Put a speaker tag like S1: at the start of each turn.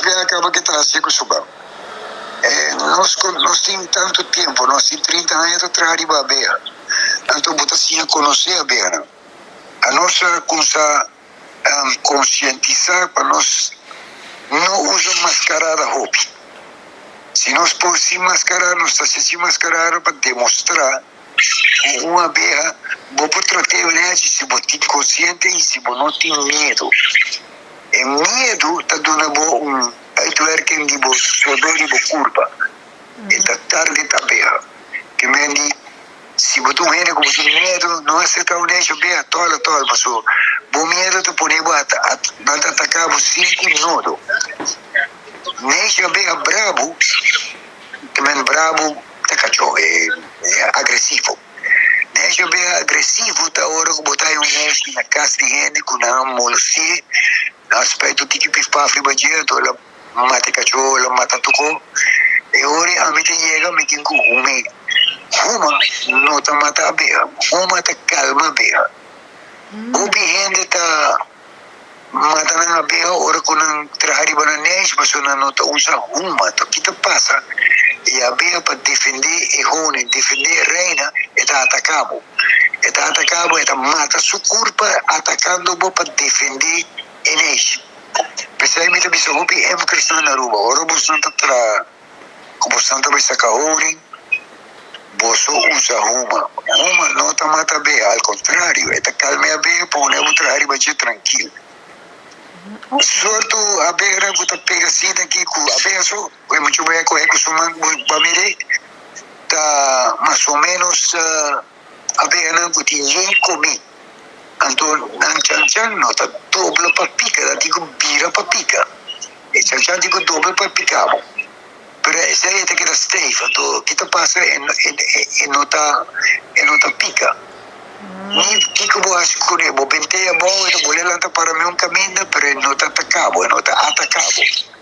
S1: biaha kaba ku e ta hasi ku su ban. Nos tin tantu tempu, nos tin 30 aña ta traha riba abeha. Anto bo ta siña konosé abehanan. Anos a kuminsá konsientisá pa nos no usa maskarada hopi. Si nos por sin maskarada, nos ta hasi sin maskarada pa demostrá ku un abeha bo por trat'é nechi si bo tin konsiente i si bo no tin miedu. E miedu ta duna bo un uitwerking di bo sodó di bo kurpa. E ta target abeha. Ke men di si bo ta un hende ku bo tin miedu, no aserká un nechi abeha tòl a tòl, pasobra bo miedu ta pone bo nan ta ataká bo sin ku nodo. Nechi abeha brabu, ke men brabu ta kachó, e agresivo. Nechi abeha agresivo ta ora ku bo ta haña un nechi na kas di hende ku nan a molesti'é, nan a spuit un tiki pifpaf riba dje, anto el a mata e kachó, el a mata tokó. E ora ami ta yega mi tin ku hum'é. Huma no ta mata abeha, huma ta kalma abeha. Hopi hende ta mata nan abeha ora ku nan traha riba nan neshi pasobra nan no ta usa huma. To ki ta pasa? E abeha pa defendé e honing, defendé e reina, e ta ataká bo. E ta ataká bo, e ta mata su kurpa atakando bo pa defendé e neshi. P'esei mi ta bisa hopi imkersnan na Aruba, ora bosnan ta traha ku bosnan ta bai saka honing, boso usa huma. Huma no ta mata abeha, al kontrario, e ta kalma e abeha pone bo traha riba dje trankil. Sorto abehanan ku ta pega asina aki ku abeha so, ku e mucha bai a kohe ku su man bo a mir'é, ta mas o ménos abehanan ku tin yen komí. Anto nan chanchan no ta dobla pa pika, nan tin ku bira pa pika. E chanchan tin ku dobla pa pika bo. Pero esei e ta keda stijf, anto ki ta pasa e no ta pika. Ni kiko bo hasi kuné, bo bent'é abou, e ta bolbe lanta para mi un kaminda, pero e no ta ataka bo, e no ta ataka bo.